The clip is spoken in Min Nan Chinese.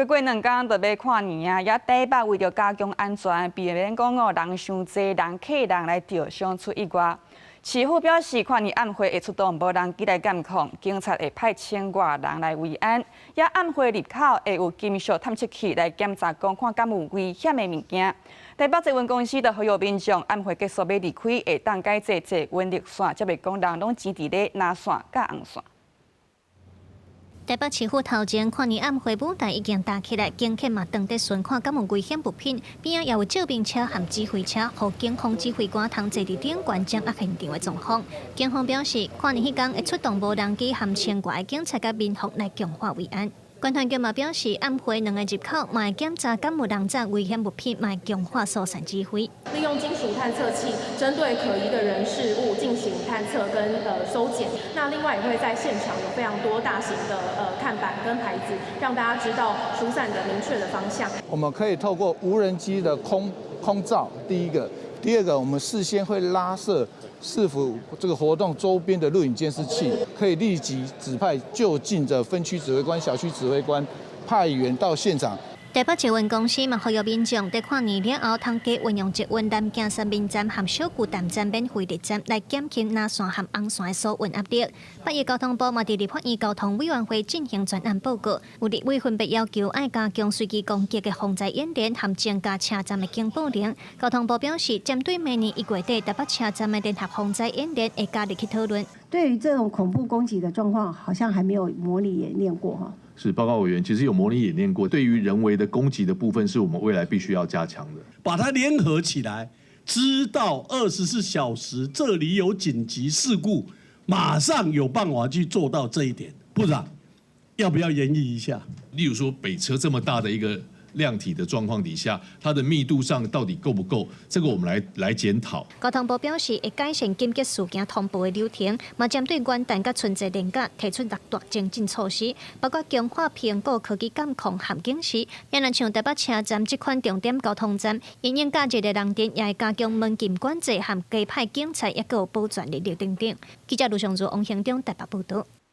閣過兩工就欲跨年啊！遐台北為著加強安全，避免講哦人傷濟、人客人來著傷出意外。市府表示，跨年暗會會出動無人機來監控，警察會派千外人來維安。遐暗會入口會有金屬探測器來檢查，講看敢有危險的物件。台北捷運公司就呼籲民眾暗會結束欲離開，會當改坐捷運綠線，才袂講人攏擠佇咧藍線佮紅線。台北市府頭前跨年暗會舞台已經搭起來，警犬嘛當佇巡看敢有危險物品，邊仔也有救兵車和指揮車，予警方指揮官通坐佇頂懸掌握現場的狀況。警方表示，跨年彼工會出動無人機和千外的警察佮民防來強化維安。觀團局嘛表示，暗會兩個入口嘛會檢查敢有人載危險物品，嘛會強化疏散指揮。利用金屬探測器，針對可疑的人事物進行探測跟搜檢。那另外也會在現場有非常多大型的看板跟牌子，讓大家知道疏散的明確的方向。我們可以透過無人機的空照，第一個，第二個，我們事先會拉設市府這個活動周邊的錄影監視器，可以立即指派就近的分區指揮官、小區指揮官派員到現場。台北捷運公司嘛，呼籲民眾佇跨年了後，通加運用捷運南京三民站和小巨蛋站免費入站，來減輕藍線和紅線的疏運壓力。北宜交通部嘛，佇立法院交通委員會進行專案報告，有立委分別要求愛加強隨機攻擊的防災演練和增加車站的警報鈴。交通部表示，針對明年1月底台北車站的聯合防災演練，會加入去討論。對於這種恐怖攻擊的狀況，好像還沒有模擬演練過哈。是，報告委員，其實有模擬演練過。對於人為的攻擊的部分，是我們未來必須要加強的。把它聯合起來，知道24小時這裡有緊急事故，馬上有辦法去做到這一點。部長，要不要研議一下？例如說北車這麼大的一個量體的狀況底下，它的密度上到底夠不夠？這個我們來檢討。交通部表示，會改善緊急事件通報的流程，嘛針對元旦佮春節連假提出六大精進措施，包括強化評估科技監控和警示。也若像台北車站這款重點交通站，因應假日的人潮，也會加強門禁管制和加派警察，抑閣有保全人力等等。記者盧尚如、王興中台北報道。